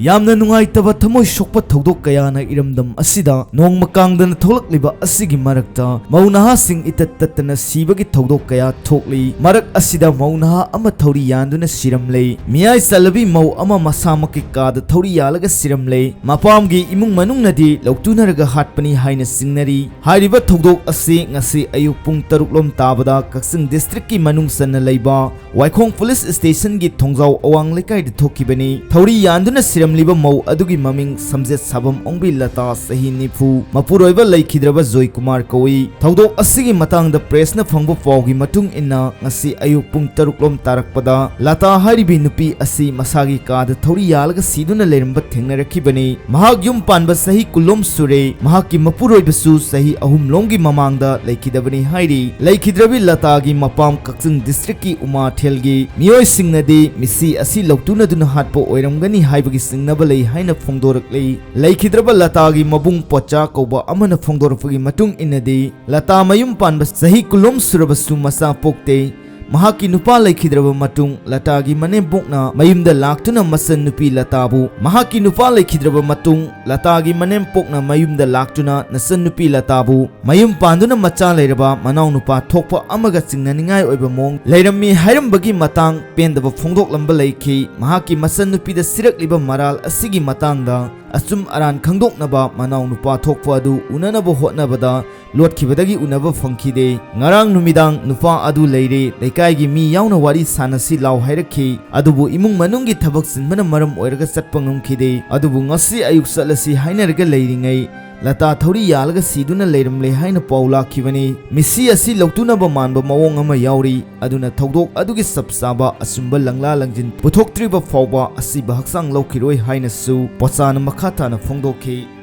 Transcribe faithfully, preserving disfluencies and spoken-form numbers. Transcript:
ꯌꯥꯝꯅ ꯅꯨꯡꯉꯥꯏꯇꯕ ꯊꯃꯣꯏ ꯁꯣꯛꯄ ꯊꯧꯗꯣꯛ ꯀꯌꯥꯅ ꯏꯔꯝꯗꯝ ꯑꯁꯤꯗ ꯅꯣꯡꯃ ꯀꯥꯡꯗꯅ ꯊꯣꯛꯂꯛꯂꯤꯕ ꯑꯁꯤꯒꯤ ꯃꯔꯛꯇ ꯃꯧ ꯅꯍꯥꯁꯤꯡ ꯏꯇꯠ ꯇꯠꯇꯅ ꯁꯤꯕꯒꯤ ꯊꯧꯗꯣꯛ ꯀꯌꯥ ꯊꯣꯛꯂꯤ꯫ ꯃꯔꯛ ꯑꯁꯤꯗ ꯃꯧ ꯅꯍꯥ ꯑꯃ ꯊꯧꯔꯤ ꯌꯥꯟꯗꯨꯅ ꯁꯤꯔꯝꯂꯦ꯫ ꯃꯤꯌꯥꯏ ꯆꯜꯂꯕꯤ ꯃꯧ ꯑꯃ ꯃꯁꯥꯃꯛꯀꯤ ꯀꯥꯗ ꯊꯧꯔꯤ ꯌꯥꯜꯂꯒ ꯁꯤꯔꯝꯂꯦ꯫ ꯃꯄꯥꯝꯒꯤ ꯏꯃꯨꯡ ꯃꯅꯨꯡꯅꯗꯤ ꯂꯧꯇꯨꯅꯔꯒ ꯍꯥꯠꯄꯅꯤ ꯍꯥꯏꯅ ꯆꯤꯡꯅꯔꯤ꯫ ꯍꯥꯏꯔꯤꯕ ꯊꯧꯗꯣꯛ ꯑꯁꯤ ꯉꯁꯤ ꯑꯌꯨꯛ ꯄꯨꯡ ꯇꯔꯨꯛ ꯂꯣꯝ ꯇꯥꯕꯗ ꯀꯛꯆꯤꯡ ꯗꯤꯁꯇ꯭ꯔꯤꯛꯀꯤ ꯃꯅꯨꯡ ꯆꯟꯅ ꯂꯩꯕ ꯋꯥꯏꯈꯣꯡ ꯄꯨꯂꯤꯁ ꯁ꯭ꯇꯦꯁꯟꯒꯤ ꯊꯣꯡꯖꯥꯎ ꯑꯋꯥꯡ ꯂꯩꯀꯥꯏꯗ ꯊꯣꯛꯈꯤꯕꯅꯤ꯫ ꯊꯧꯔꯤ ꯌꯥꯟꯗꯨꯅ ꯁꯤꯔꯝꯂꯤꯕ ꯃꯧ ꯑꯗꯨꯒꯤ ꯃꯃꯤꯡ ꯁꯝꯖꯦꯠ ꯁꯥꯕꯝ ꯑꯣꯡꯕꯤ ꯂꯇꯥ, ꯆꯍꯤ ꯅꯤꯐꯨ, ꯃꯄꯨꯔꯣꯏꯕ ꯂꯩꯈꯤꯗ꯭ꯔꯕ ꯖꯣꯏꯀꯨꯃꯥꯔ ꯀꯧꯏ꯫ ꯊꯧꯗꯣꯛ ꯑꯁꯤꯒꯤ ꯃꯇꯥꯡꯗ ꯄ꯭ꯔꯦꯁꯅ ꯐꯪꯕ ꯄꯥꯎꯒꯤ ꯃꯇꯨꯡ ꯏꯟꯅ, ꯉꯁꯤ ꯑꯌꯨꯛ ꯄꯨꯡ ꯇꯔꯨꯛ ꯂꯣꯝ ꯇꯥꯔꯛꯄꯗ ꯂꯇꯥ ꯍꯥꯏꯔꯤꯕꯤ ꯅꯨꯄꯤ ꯑꯁꯤ ꯃꯁꯥꯒꯤ ꯀꯥꯗ ꯊꯧꯔꯤ ꯌꯥꯜꯂꯒ ꯁꯤꯗꯨꯅ ꯂꯩꯔꯝꯕ ꯊꯦꯡꯅꯔꯛꯈꯤꯕꯅꯤ꯫ ꯃꯍꯥꯛ ꯌꯨꯝ ꯄꯥꯟꯕ ꯆꯍꯤ ꯀꯨꯟꯂꯣꯝ ꯁꯨꯔꯦ꯫ ꯃꯍꯥꯛꯀꯤ ꯃꯄꯨꯔꯣꯏꯕꯁꯨ ꯆꯍꯤ ꯑꯍꯨꯝꯂꯣꯝꯒꯤ ꯃꯃꯥꯡꯗ ꯂꯩꯈꯤꯗꯕꯅꯤ ꯍꯥꯏꯔꯤ꯫ ꯂꯩꯈꯤꯗ꯭ꯔꯕꯤ ꯂꯇꯥꯒꯤ ꯃꯄꯥꯝ ꯀꯛꯆꯤꯡ ꯗꯤꯁꯇ꯭ꯔꯤꯛꯀꯤ ꯎꯃꯥꯊꯦꯜꯒꯤ ꯃꯤꯑꯣꯏꯁꯤꯡꯅꯗꯤ ꯃꯤꯁꯤ ꯑꯁꯤ ꯂꯧꯇꯨꯅꯗꯨꯅ ꯍꯥꯠꯄ ꯑꯣꯏꯔꯝꯒꯅꯤ ꯍꯥꯏꯕꯒꯤ ꯆꯤꯡꯅꯕ ꯂꯩ ꯍꯥꯏꯅ ꯐꯣꯡꯗꯣꯔꯛꯂꯤ꯫ ꯂꯩꯈꯤꯗ꯭ꯔꯕ ꯂꯇꯥꯒꯤ ꯃꯕꯨꯡ ꯄꯣꯆꯥ ꯀꯧꯕ ꯑꯃꯅ ꯐꯣꯡꯗꯣꯔꯛꯄꯒꯤ ꯃꯇꯨꯡ ꯏꯟꯅꯗꯤ, ꯂꯇꯥ ꯃꯌꯨꯝ ꯄꯥꯟꯕ ꯆꯍꯤ ꯀꯨꯟꯂꯣꯝ ꯁꯨꯔꯕꯁꯨ ꯃꯆꯥ ꯄꯣꯛꯇꯦ꯫ ꯃꯍꯥꯛꯀꯤ ꯅꯨꯄꯥ ꯂꯩꯈꯤꯗ꯭ꯔꯕ ꯃꯇꯨꯡ, ꯂꯇꯥꯒꯤ ꯃꯅꯦꯝꯄꯣꯛꯅ ꯃꯌꯨꯝꯗ ꯂꯥꯛꯇꯨꯅ ꯃꯆꯟꯅꯨꯄꯤ ꯂꯇꯥꯕꯨ, ꯃꯍꯥꯛꯀꯤ ꯅꯨꯄꯥ ꯂꯩꯈꯤꯗ꯭ꯔꯕ ꯃꯇꯨꯡ, ꯂꯇꯥꯒꯤ ꯃꯅꯦꯝꯄꯣꯛꯅ ꯃꯌꯨꯝꯗ ꯂꯥꯛꯇꯨꯅ ꯅꯆꯟꯅꯨꯄꯤ ꯂꯇꯥꯕꯨ ꯃꯌꯨꯝ ꯄꯥꯟꯗꯨꯅ ꯃꯆꯥ ꯂꯩꯔꯕ ꯃꯅꯥꯎꯅꯨꯄꯥ ꯊꯣꯛꯄ ꯑꯃꯒ ꯆꯤꯡꯅꯅꯤꯡꯉꯥꯏ ꯑꯣꯏꯕ ꯃꯑꯣꯡ ꯂꯩꯔꯝꯃꯤ ꯍꯥꯏꯔꯝꯕꯒꯤ ꯃꯇꯥꯡ ꯄꯦꯟꯗꯕ ꯐꯣꯡꯗꯣꯛꯂꯝꯕ ꯂꯩꯈꯤ꯫ ꯃꯍꯥꯛꯀꯤ ꯃꯆꯟꯅꯨꯄꯤꯗ ꯁꯤꯔꯛꯂꯤꯕ ꯃꯔꯥꯜ ꯑꯁꯤꯒꯤ ꯃꯇꯥꯡꯗ ꯑꯆꯨꯝ ꯑꯔꯥꯟ ꯈꯪꯗꯣꯛꯅꯕ ꯃꯅꯥꯎꯅꯨꯄꯥ ꯊꯣꯛꯄ ꯑꯗꯨ ꯎꯅꯅꯕ ꯍꯣꯠꯅꯕꯗ ꯂꯣꯠꯈꯤꯕꯗꯒꯤ ꯎꯅꯕ ꯐꯪꯈꯤꯗꯦ꯫ ꯉꯔꯥꯡ ꯅꯨꯃꯤꯗꯥꯡ ꯅꯨꯄꯥ ꯑꯗꯨ ꯂꯩꯔꯦ, ꯂꯩꯀꯥꯏꯒꯤ ꯃꯤ ꯌꯥꯎꯅ ꯋꯥꯔꯤ ꯁꯥꯟꯅꯁꯤ ꯂꯥꯎ ꯍꯥꯏꯔꯛꯈꯤ, ꯑꯗꯨꯕꯨ ꯏꯃꯨꯡ ꯃꯅꯨꯡꯒꯤ ꯊꯕꯛ ꯆꯤꯟꯕꯅ ꯃꯔꯝ ꯑꯣꯏꯔꯒ ꯆꯠꯄ ꯉꯝꯈꯤꯗꯦ꯫ ꯑꯗꯨꯕꯨ ꯉꯁꯤ ꯑꯌꯨꯛ ꯆꯠꯂꯁꯤ ꯍꯥꯏꯅꯔꯒ ꯂꯩꯔꯤꯉꯩ, ꯂꯇꯥ ꯊꯧꯔꯤ ꯌꯥꯜꯂꯒ ꯁꯤꯗꯨꯅ ꯂꯩꯔꯝꯂꯦ ꯍꯥꯏꯅ ꯄꯥꯎ ꯂꯥꯛꯈꯤꯕꯅꯤ꯫ ꯃꯤꯁꯤ ꯑꯁꯤ ꯂꯧꯇꯨꯅꯕ ꯃꯥꯟꯕ ꯃꯑꯣꯡ ꯑꯃ ꯌꯥꯎꯔꯤ, ꯑꯗꯨꯅ ꯊꯧꯗꯣꯛ ꯑꯗꯨꯒꯤ ꯆꯞ ꯆꯥꯕ ꯑꯆꯨꯝꯕ ꯂꯪꯂꯥ ꯂꯪꯖꯤꯟ ꯄꯨꯊꯣꯛꯇ꯭ꯔꯤꯕ ꯐꯥꯎꯕ ꯑꯁꯤꯕ ꯍꯛꯆꯥꯡ ꯂꯧꯈꯤꯔꯣꯏ ꯍꯥꯏꯅꯁꯨ ꯄꯣꯆꯥꯅ ꯃꯈꯥ ꯇꯥꯅ ꯐꯣꯡꯗꯣꯛꯈꯤ꯫